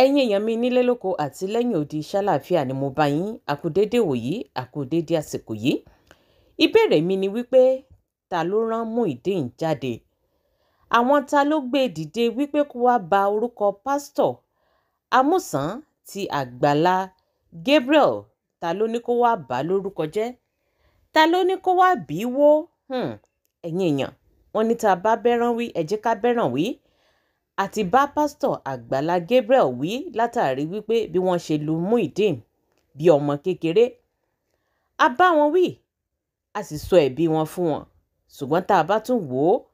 Ẹ̀yin èèyàn mi nílé lóko àti lẹ́yìn odi, ṣàlàáfíà ni mo bá yín? Àkùdédé wòyí, àkùdédé àsìkò yìí. Ìbéèrè mi ni wípé, ta ló rán Muyideen jáde? Àwọn ta ló gbé e dìde wípé kó wáá ba orúkọ Pásítọ̀ Amusan ti Àgbàlá Gabriel? Ta ló ní kó wáá bà á lórúkọ jẹ́? Ta ló ní kó wáá bí í wó? Ẹ̀yin èèyàn, wọ́n ní tá a bá bẹ́ràn wí, ẹ jẹ́ ká bẹ́ràn wí. Àti bá Pásítọ̀ Àgbàlá Gabriel wí látàrí wípé bí wọ́n ṣe lu Muyideen bí ọmọ kékeré. A bá wọn wí, a sì sọ ẹ̀bi wọn fún wọn. Ṣùgbọ́n tá a bá tún wò ó,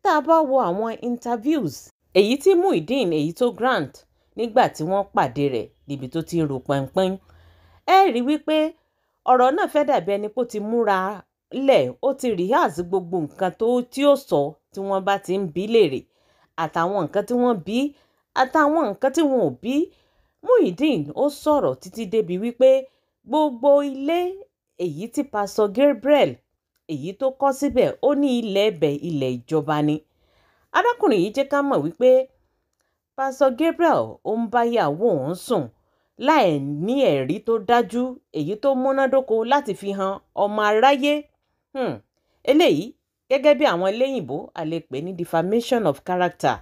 tá a bá wo àwọn interviews èyí tí Muyideen èyí tó grant nígbà tí wọ́n pàdé rẹ̀ níbi tó ti ń ro pẹ́ńpẹ́ń, ẹ rí wípé ọ̀rọ̀ náà fẹ́ dàbí ẹni pé ó ti múra lẹ̀, ó ti rehearse gbogbo nǹkan tó tí ó sọ tí wọ́n bá ti ń bí léèrè, àtàwọn nǹkan tí wọ́n bí, àtàwọn nǹkan tí wọn ò bí. Muyideen ó sọ̀rọ̀ títí débi wípé gbogbo ilé èyí tí Pásítọ̀ Gabriel èyí tó kọ́ síbẹ̀, ó ní ilẹ̀ ẹbẹ̀ ilẹ̀ ìjọba ni. Arákùnrin yìí jẹ́ ká mọ̀ wípé Pásítọ̀ Gabriel ó ń bá ìyàwó òun sùn láì ní ẹ̀rí tó dájú èyí tó múnádóko láti fi hàn ọmọ aráyé. Eléyìí gẹ́gẹ́ bí àwọn eléyìnbó a lè pè ní defamation of character.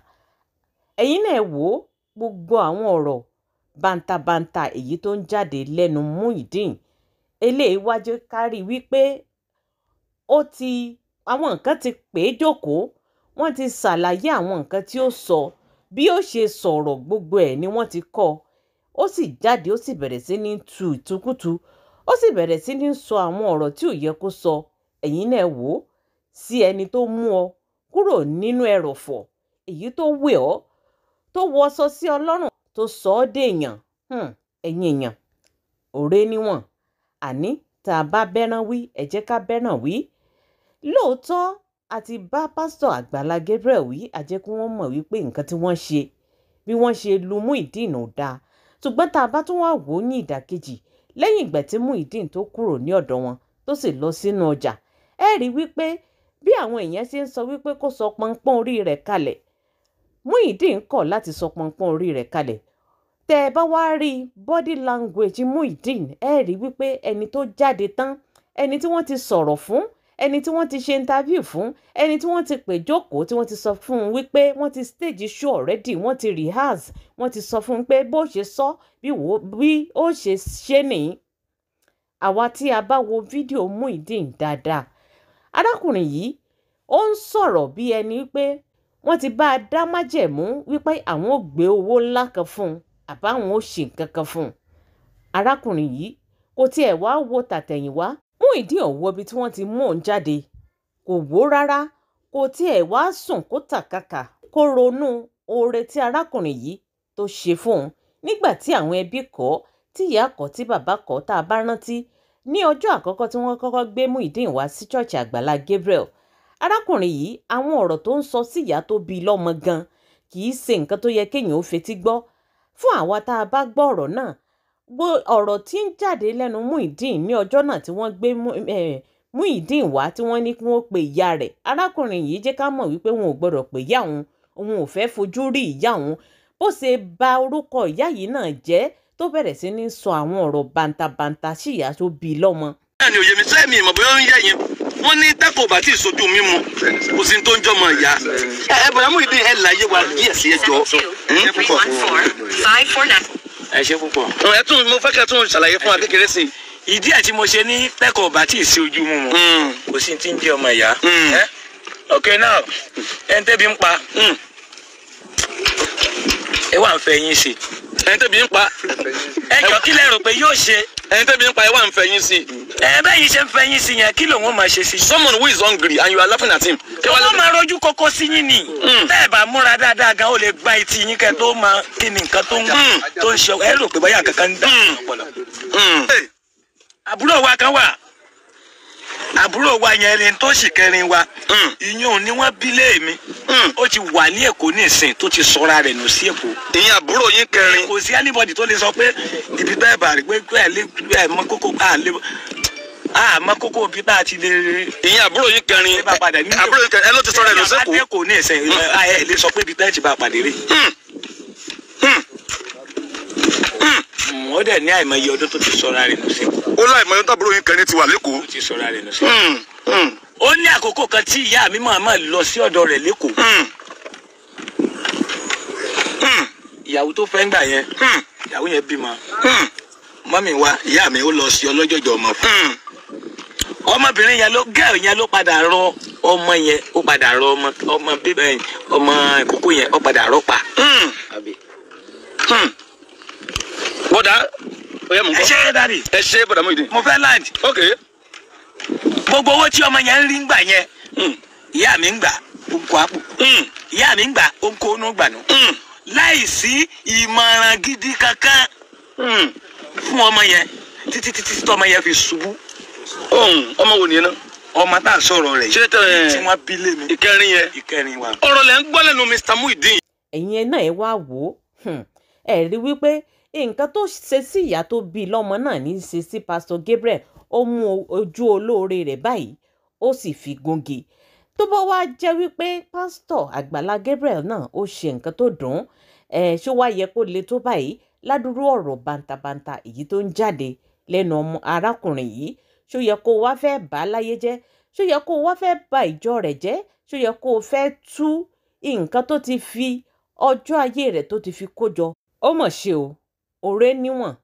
Ẹ̀yin náà wò ó, gbogbo àwọn ọ̀rọ̀ bàǹtàbàǹtà èyí tó ń jáde lẹ́nu Muyideen, eléyìí wá jẹ́ ká rí wípé ó ti àwọn nǹkan ti pè é jókòó, wọ́n ti ṣàlàyé àwọn nǹkan tí ó sọ, bí ó ṣe sọ̀rọ̀, gbogbo ẹ̀ ni wọ́n ti kọ́. Ó sì jáde, ó sì bẹ̀rẹ̀ sí ní tu ìtukùtù, ó sì bẹ̀rẹ̀ sí ní sọ àwọn ọ̀rọ̀ tí ò yẹ kó sọ. Ẹ̀yin náà wò ó, sí ẹni tó mú ọ kúrò nínú ẹrọ̀fọ̀, èyí tó wẹ̀ ọ́, tó wọṣọ sí Ọlọ́run, tó sọ ọ́ dèèyàn. Ẹ̀yin èèyàn, òré níwọ̀n. Àní tá a bá bẹ́ràn wí, ẹ jẹ́ ká bẹ́ràn wí. Lóòótọ́, a ti bá Pásítọ̀ Àgbàlá Gabriel wí, a jẹ́ kí wọ́n mọ̀ wípé nǹkan tí wọ́n ṣe, bí wọ́n ṣe lu Muyideen ò dáa. Ṣùgbọ́n tá a bá tún wá wò ó ní ìdàkejì, lẹ́yìn ìgbà tí Muyideen tó kúrò ní ọ̀dọ̀ wọn tó sì lọ sínú ọjà, ẹ rí wípé bí àwọn èèyàn ṣe ń sọ wípé kó sọ pọnpọ́n orí rẹ̀ kalẹ̀, Muyideen kọ̀ láti sọ pọnpọ́n orí rẹ̀ kalẹ̀. Tẹ́ ẹ bá wá rí body language Muyideen, ẹ rí wípé ẹni tó jáde tán, ẹni tí wọ́n ti sọ̀rọ̀ fún, ẹni tí wọ́n ti ṣe interview fún, ẹni tí wọ́n ti pè jókòó, tí wọ́n ti sọ fún un wípé wọ́n ti stage show already, wọ́n ti rehearse, wọ́n ti sọ fún un pé bó ṣe sọ, bí ó ṣe ṣe nìyí. Àwa tí a bá wo fídíò Muyideen dáadáa, arákùnrin yìí ó ń sọ̀rọ̀ bí ẹni wípé wọ́n ti bá a dá májẹ̀mú wípé àwọn ò gbé owó ńlá kan fún un àbáwọn ò ṣe nǹkan kan fún un. Arákùnrin yìí kò tiẹ̀ wá wo tàtẹ̀yìnwá. Muyideen ò wo ibi tí wọ́n ti mú òun jáde, kò wò rárá, kò tiẹ̀ wá sùn kó tàkàkà kó ronú oore tí arákùnrin yìí tó ṣe fún òun nígbà tí àwọn ẹbí kọ̀, tí ìyá kọ̀, tí bàbá kọ̀. Tá a bá rántí ní ọjọ́ àkọ́kọ́ tí wọ́n kọ́kọ́ gbé Muyideen wá sí ṣọ́ọ̀ṣì Àgbàlá Gabriel, arákùnrin yìí àwọn ọ̀rọ̀ tó ń sọ sí ìyá tó bí lọ́mọ gan kì í ṣe nǹkan tó yẹ kéèyàn ó fetí gbọ́. Fún àwa tá a bá gbọ́ ọ̀rọ̀ náà, ọ̀rọ̀ tí ń jáde lẹ́nu Muyideen ní ọjọ́ náà tí wọ́n gbé Muyideen wá, tí wọ́n ní kí wọ́n pe ìyá rẹ̀, arákùnrin yìí jẹ́ ká mọ̀ wípé wọn ò gbọ́dọ̀ pè ìyá òun, òun ò fẹ́ fojú rí ìyá òun. Bó ṣe ba orúkọ ìyá yìí náà jẹ́ tó bẹ̀rẹ̀ sí ní sọ àwọn ọ̀rọ̀ bàǹtàbàǹtà sí ìyá tó bí lọ́mọ. Náà ni òye mi sẹ́mi ìmọ̀ bóyá ó ń yẹ̀ yín. Wọ́n ní tẹ́kọ̀ọ́ bá tí ì sojú mímu, kò sí tó ń jọmọ ìyá. Ẹ bọ̀dá Muyideen, ẹ láyé wa díẹ̀ sí ẹjọ́. Ẹ ṣe púpọ̀. Ẹ tún mo fẹ́ kẹ́ tún ṣàlàyé fún wa kékeré sí i. Ìdí ẹ̀ tí mo ṣe ní tẹ́kọ̀ọ́ bá tí ì sí ojú mímu, kò sí tí ń jẹ́ ọmọ ìyá. Ok now, ẹni tẹ́bi ń pa, ẹ wà ń fẹ́ yín sí. Ẹni tẹ́bi ń pa. Ẹ jọ, kí lẹ rò pé yóò ṣe? Ẹni tẹ́bi ń pa, ẹ wà ń fẹ́ yín sí. Ẹ bẹ́ẹ̀ yín ṣe ń fẹ́ yín sí yẹn, kí lòun ó máa ṣe sí? Someone who is hungry and you are laughing at him. Wọ́n máa rojú kókó sí yín ni. Tẹ́ ẹ bá múra dáadáa gan, ó lè gba etí yín kẹ́ tó máa kí ni nǹkan tó ń ṣe. Ẹ rò pé bóyá kankan ń dà ọpọlọ. Àbúrò wa kan wà, àbúrò wa yẹn ni tó sì kẹrin wa, ìyún ni wọ́n bí lé mi. Ó ti wà ní Èkó ní ìsìn tó ti sọra rẹ̀ nù sí Èkó. Ìyẹn àbúrò yín kẹrin. Kò sí anybody tó lè sọ pé ibi bẹ́ẹ̀ bá rí pé ẹ lè ẹ mọ kókó a mọ kókó bí bá a ti lè. Ìyẹn àbúrò yín kẹrin, àbúrò yín kẹrin ẹ ló ti sọra rẹ̀ nù sí Èkó. Èkó ní ìsìn ẹ lè sọ pé ibi bẹ́ẹ̀ ti bá pàdé rí. Ó dẹ̀ ní àìmọye ọdún tó ti sọra rẹ̀ nù sí. Ó láìmọye tábúrò yín kẹrin ti wà lẹ́kọ̀ọ́. Tó ti sọra rẹ̀ nù sí. Ó ní àkókò kan tí ìyá mi máa lọ sí ọ̀dọ̀ rẹ̀ lẹ́kọ̀ọ́. Ìyàwó tó fẹ́ ń gbà yẹn, ìyàwó yẹn bímọ. Mọ́mì wa, ìyá mi ó lọ sí ọlọ́jọ̀jọ̀ ọmọ fún. Ọmọbìnrin yẹn ló gẹ́ẹ̀ yẹn ló padà rọ ọmọ yẹn, ó padà rọ ọmọ ọmọ bíbẹ̀ ọmọ ìkókó yẹn, ó padà rọ pa. Bọ́dà ó yẹ mú Ẹ gbọ́. ṣe daddy. Ẹ ṣe bọ́dà Muyideen. Mo fẹ́ land. Ok. Gbogbo owó tí ọmọ yẹn ń rí ngbà yẹn, ìyá mi ń gbà, ó ń kó àpò. Ìyá mi ń gbà, ó ń kó inú gbà nù. Láì sí ìmọ̀ràn gidi kankan fún ọmọ yẹn títí títí tí ọmọ yẹn fi ṣubú. Ọmọ wo nìyẹn náà? Ọmọ tá à ń sọ̀rọ̀ rẹ̀ Ṣé yìí tẹ tí wọ́n bí lé mi. Ìkẹrin yẹn. Ìkẹrin wa. Ọ̀rọ̀ lẹ ń gbọ́ lẹ́nu Mr. Muyideen. Ẹ̀yin ẹ náà ẹ wá wò ó, ẹ rí wípé nǹkan tó ṣe sí ìyá tó bí lọ́mọ náà ní í ṣe sí Pastor Gabriel. Ó mú ojú olóore rẹ̀ báyìí, ó sì fi gungi. Tó bá wá jẹ́ wípé pásítọ̀ Àgbàlá Gabriel náà ó ṣe nǹkan tó dùn ún, ẹ ṣó wá yẹ kó le tó báyìí? Ládùúrú ọ̀rọ̀ bàǹtàbàǹtà èyí tó ń jáde lẹ́nu ọmọ arákùnrin yìí, ṣó yẹ kó wá fẹ́ bà á láyé jẹ́? Ṣó yẹ kó wá fẹ́ bà ìjọ rẹ̀ jẹ́? Ṣó yẹ kó fẹ́ tú nǹkan tó ti fi ọjọ́ ayé rẹ̀ tó ti fi kó jọ? Ó mọ̀ ṣe o, òré níwọ̀n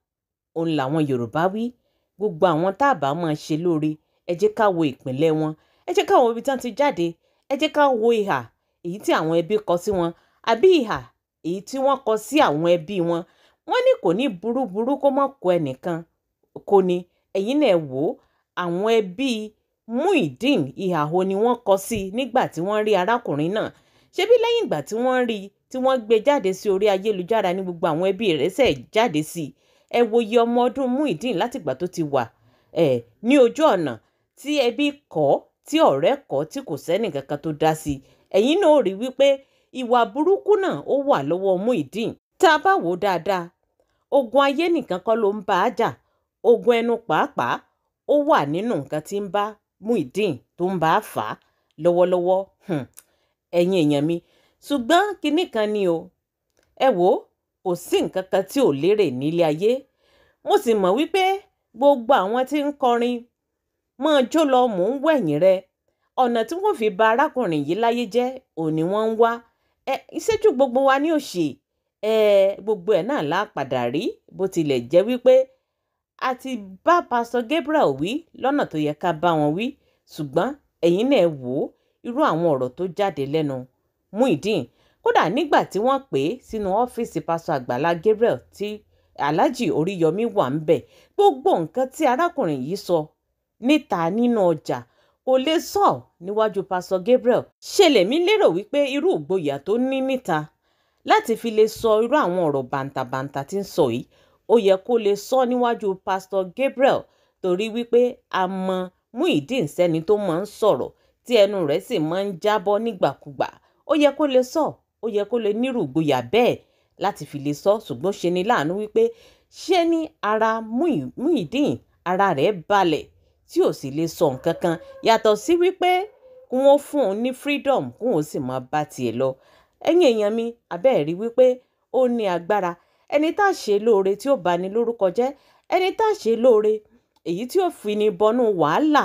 òun làwọn Yorùbá wí. Gbogbo àwọn tá a bá máa ṣe lóore, ẹ jẹ́ ká wo ìpínlẹ̀ wọn, ẹ jẹ́ ká wo ibi tí wọ́n ti jáde, ẹ jẹ́ ká wo ìhà èyí tí àwọn ẹbí kọ sí wọn, àbí ìhà èyí tí wọ́n kọ sí àwọn ẹbí wọn. Wọ́n ní kò ní burúburú kó mọ̀ kó ẹnìkan kò ní. Ẹ̀yin náà wò ó, àwọn ẹbí Muyideen, ìhà wo ni wọ́n kọ sí nígbà tí wọ́n rí arákùnrin náà? Ṣebí lẹ́yìn ìgbà tí wọ́n rí tí wọ́n gbé jáde sí orí ayélujára ní gbogbo àwọn ẹbí rẹ̀ ṣẹ̀ jáde sí i. Ẹ wo iye ọmọ ọdún Muyideen látìgbà tó ti wà ẹ ní ojú ọ̀nà, tí ẹbí kọ́, tí ọ̀rẹ́ kọ́, tí kò sẹ́nì kankan tó dá sí i. Ẹ̀yin náà rí wípé ìwà burúkú náà ó wà lọ́wọ́ Muyideen. Tá a bá wò ó dáadáa, ogun ayé nìkan kọ́ ló ń bá a jà, ogun ẹnu pàápàá ó wà nínú nǹkan tí ń bá Muyideen tó ń bá a fà á lọ́wọ́lọ́wọ́. Ẹ̀yin èèyàn mi, ṣùgbọ́n kinní kan ni o, ẹ wò ó, kò sí nǹkan kan tí ò lérè nílé ayé. Mo sì mọ̀ wípé gbogbo àwọn tí ń kọrin máa jó lọ mò ń wẹ̀yìn rẹ, ọ̀nà tí wọ́n fi ba arákùnrin yìí láyé jẹ́ òní wọ́n ń wá. Ẹ ìṣẹ́jú gbogbo wa ní òṣè, ẹ gbogbo ẹ̀ náà la padà rí. Bó tilẹ̀ jẹ́ wípé a ti bá Pastor Gabriel wí lọ́nà tó yẹ ká bá wọn wí, ṣùgbọ́n ẹ̀yin náà wò ó, irú àwọn ọ̀rọ̀ tó jáde lẹ́nu Muyideen. Kódà nígbà tí wọ́n pè é sínú ọ́fíìsì Pastor Àgbàlá Gabriel tí Alhaji Oríyọmí wà ń bẹ̀, gbogbo nǹkan tí arákùnrin yìí sọ níta nínú ọjà kò lè sọ níwájú Pastor Gabriel. Ṣe lèmi lérò wípé irú ìgboyà tó ní níta láti fi lè sọ irú àwọn ọ̀rọ̀ bàǹtàbàǹtà tí ń sọ yìí, ó yẹ kó lè sọ níwájú Pastor Gabriel, torí wípé a mọ Muyideen sẹ́ni tó máa ń sọ̀rọ̀ tí ẹnu rẹ̀ sì máa ń jábọ́ nígbàkúgbà. Ó yẹ kó lè sọ, ó yẹ kó lè nírú ìgboyà bẹ́ẹ̀ láti fi lè sọ. Ṣùgbọ́n ṣe ni láàánú wípé ṣé ní ara Muyideen, ara rẹ̀ balẹ̀ tí ò sì lè sọ nǹkan kan yàtọ̀ sí wípé kí wọ́n fún un ní freedom kí wọ́n sì máa bá tiẹ̀ lọ. Ẹ̀yin èèyàn mi, abẹ́ẹ̀ rí wípé ó ní agbára. Ẹni tá a ṣe lóore tí ó bá ní lórúkọ jẹ́, ẹni tá a ṣe lóore èyí tí ó fi ní bọnú wàhálà,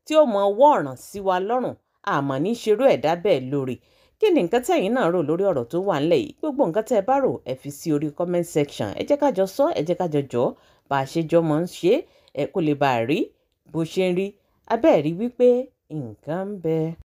tí ó mọ ọwọ́ ọ̀ràn sí wa lọ́rùn, àmọ́ ní ṣerú ẹ̀dá bẹ́ẹ̀ lóore. Kí ni nǹkan tí ẹ̀yin náà rò lórí ọ̀rọ̀ tó wà ńlẹ̀ yìí? Gbogbo nǹkan tẹ́ ẹ bá rò, ẹ fi sí orí comment section. Ẹ jẹ́ ká jọ sọ, ẹ jẹ́ ká jọ jọ bá a ṣe jọ mọ̀ ń ṣe, ẹ kó lè bá a rí bó ṣe ń rí. Abẹ́ẹ̀ rí wípé nǹkan ń bẹ.